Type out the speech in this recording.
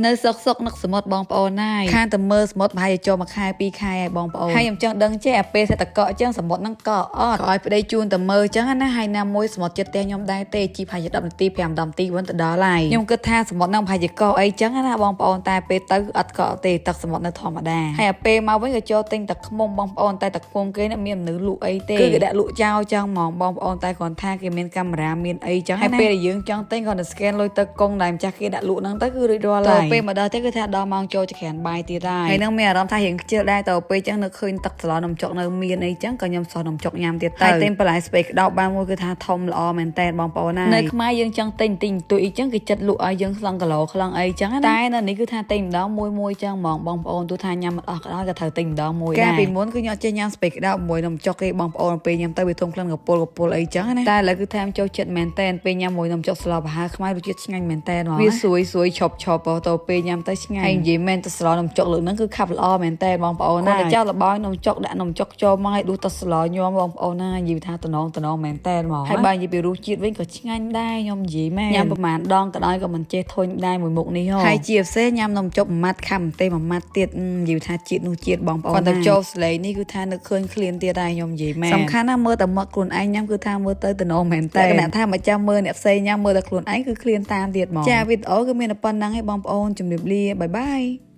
នៅសុកសុកនឹកសមុទ្របងប្អូនណាយខានតែមើលសមុទ្រប្រហែលជាចូលមួយខែពីរខែហើយបងប្អូនហើយខ្ញុំចង់ដឹងចេះអាពេលសេតកកចឹងសមុទ្រហ្នឹងកក់អត់ក៏ឲ្យប្តីជូនតែមើលចឹងណាហើយណាមួយសមុទ្រចិត្តផ្ទះខ្ញុំដែរទេជីប្រហែលជា10នាទី5 10នាទីវិញទៅដល់ហើយខ្ញុំគិតថាសមុទ្រហ្នឹងប្រហែលជាកក់អីចឹងណាបងប្អូនតែពេលទៅអត់កក់ទេទឹកសមុទ្រនៅធម្មតាហើយអាពេលមកវិញក៏ចូលទិញទឹកខ្មុំបងប្អូនតែទឹកខ្មុំគេនេះមានមនុស្សលក់អីទេគឺគេដាក់លក់ចោលចឹងហ្មងបងប្អូនតែគ្រាន់ថាគេមានកាមេរ៉ាមានអីចឹងហើយពេលដែលយើងចង់ទិញគ្រាន់តែ scan លុយទៅកុងដែលម្ចាស់គេដាក់លក់ហ្នឹងទៅគឺរួចរាល់ហើយពេលមកដល់ទេគឺថាដល់ម៉ោងចូលចក្រានបាយទៀតហើយហើយនឹងមានអារម្មណ៍ថារៀងខ្ជិលដែរទៅពេលចឹងនៅឃើញទឹកស្លនំចុកនៅមានអីចឹងក៏ខ្ញុំសោះនំចុកញ៉ាំទៀតទៅហើយទិញបន្លែស្ពៃក្តោបបានមួយគឺថាធំល្អមែនតើបងប្អូនណានៅខ្មែរយើងចង់ទិញទិញទួយអីចឹងគេចិត្តលក់ឲ្យយើងខ្លងគីឡូខ្លងអីចឹងណាតែនៅនេះគឺថាទិញម្ដងមួយមួយចឹងហ្មងបងប្អូនទោះថាញ៉ាំមិនអស់ក៏ដោយក៏ត្រូវទិញម្ដងមួយដែរកាលពីមុនគឺខ្ញុំអត់ចេះញ៉ាំស្ពៃក្តោបមួយនំចុកទេបងប្អូនពេលញ៉ាំទៅវាធំក្លិនកពុលកពុលអីចឹងណាតែឥឡូវគឺថាចូលចិត្តមែនតែនពេលញ៉ាំមួយនំចុកស្លប្រហើរខ្មែររសជាតិឆ្ងាញ់មែនតែនហ្មងវាស្រួយស្រួយឈប់ឈប់ទៅពេលញ៉ាំទៅឆ្ងាញ់ហើយនិយាយមែនទៅស្លនំចុកលើកហ្នឹងគឺខាប់ល្អមែនតែនបងប្អូនណាគាត់តែចោលលបាយនំចុកដាក់នំចុកចូលមកឲ្យដួសទៅស្លញ៉ាំបងប្អូនណានិយាយថាតំណងតំណងមែនតែនហ្មងហើយបើនិយាយពីរសជាតិវិញក៏ឆ្ងាញ់ដែរខ្ញុំនិយាយមែនញ៉ាំប្រហែលដងក៏ដោយក៏មិនចេះធុញដែរមួយមុខនេះហ៎ហើយជាពិសេសញ៉ាំនំចុកមួយម៉ាត់ខាំម្ទេសមួយម៉ាត់ទៀតនិយាយថាជាតិនោះជាតិបងប្អូនគាត់ទៅចូលស្លេនេះគឺថានឹកឃើញឃ្លានទៀតហើយខ្ញុំនិយាយមែនសំខាន់ណាស់មើលតែមាត់ខ្លួនឯងញ៉ាំគឺថាមើលទៅតំណងមែនតែគណៈថាមកចាំមើលអ្នកផ្សេងញ៉ាំមើលតែខ្លួនឯងគឺឃ្លានតាមទៀតហ្មងចាវីដេអូគឺមានតែប៉ុណ្្នឹងឯងបងប្អូនជំរាបលា bye bye.